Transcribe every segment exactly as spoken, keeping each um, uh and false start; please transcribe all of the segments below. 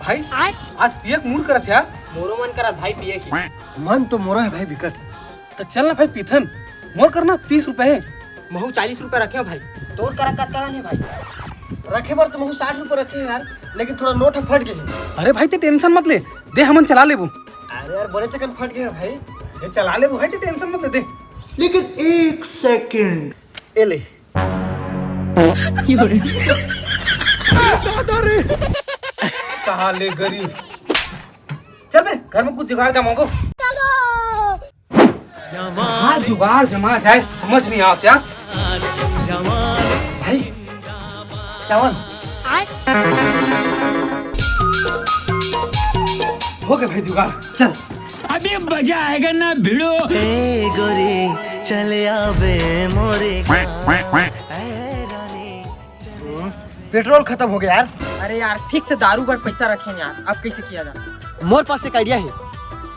भाई, आज पिए के मूड करत हे यार। मोरो मन करत भाई पिए के। मन तो मोरो हे भाई बिकट। त चल ना भाई पीथन, मोर करना तीस रुपए हे। महू चालीस रुपए रखे हो भाई। तोर करा कतका हे भाई? रखे बर तो महू साठ रुपए रखे हो यार, लेकिन थोड़ा नोट ह फट गे हे। अरे भाई ते टेंशन मत ले, दे हमन चला लेबो। अरे यार बड़े चकन फट गे हे भाई। ये चला लेबो भाई, ते टेंशन मत ले, दे। लेकिन एक सेकंड। ए ले। साले गरीब। चल बे, घर में कुछ जुगाड़ जमाओ। हाँ, जुगाड़ जमा जाए, समझ नहीं आवत यार। भाई, चावल। हो गए भाई जुगाड़, चल। अभी मजा आएगा ना भिड़ो। ए गोरी, चले आवे मोरे। पेट्रोल खत्म हो गया यार। अरे यार, फिक्स दारू बर पैसा रखे हैं यार, अब कैसे किया जाए? मोर पास एक आइडिया है,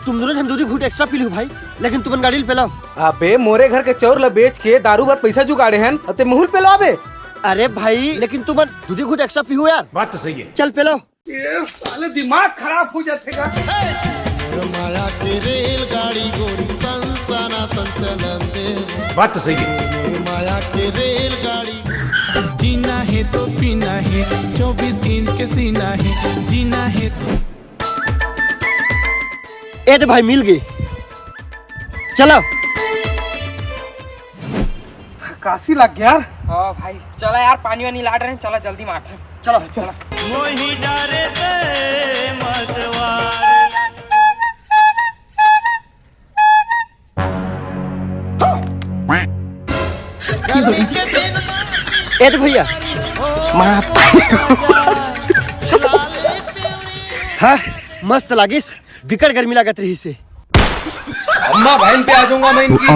तुम दोनों जन दू दू घूट एक्स्ट्रा पी लो भाई, लेकिन तुमन गाड़ी ल पेलाओ। अबे मोरे घर के चौर ला बेच के दारू बर पैसा जुगाड़े हन, अते महू ल पेलाबे। अरे भाई, लेकिन तुमन दू दू घूट एक्स्ट्रा पीहू यार। बात तो सही है। चल पेलाओ। ये साले दिमाग खराब हो जाते का। मोर माया के रेलगाड़ी गोरी संसना संचलन दे। बात तो सही है। मोर माया के रेलगाड़ी। जीना है तो पीना है, चौबीस इंच के सीना है, जीना है तो। ए दे भाई, मिल गई। चलो। काशी लग गया। हाँ भाई, चला यार, पानी वानी लाट रहे हैं, चला जल्दी मारते हैं। चलो। चला। ए तो भैया। हाँ, मस्त लागिस, बिकट गर्मी लागत रहिसे। अम्मा बहन पे आ जाऊंगा मैं इनकी।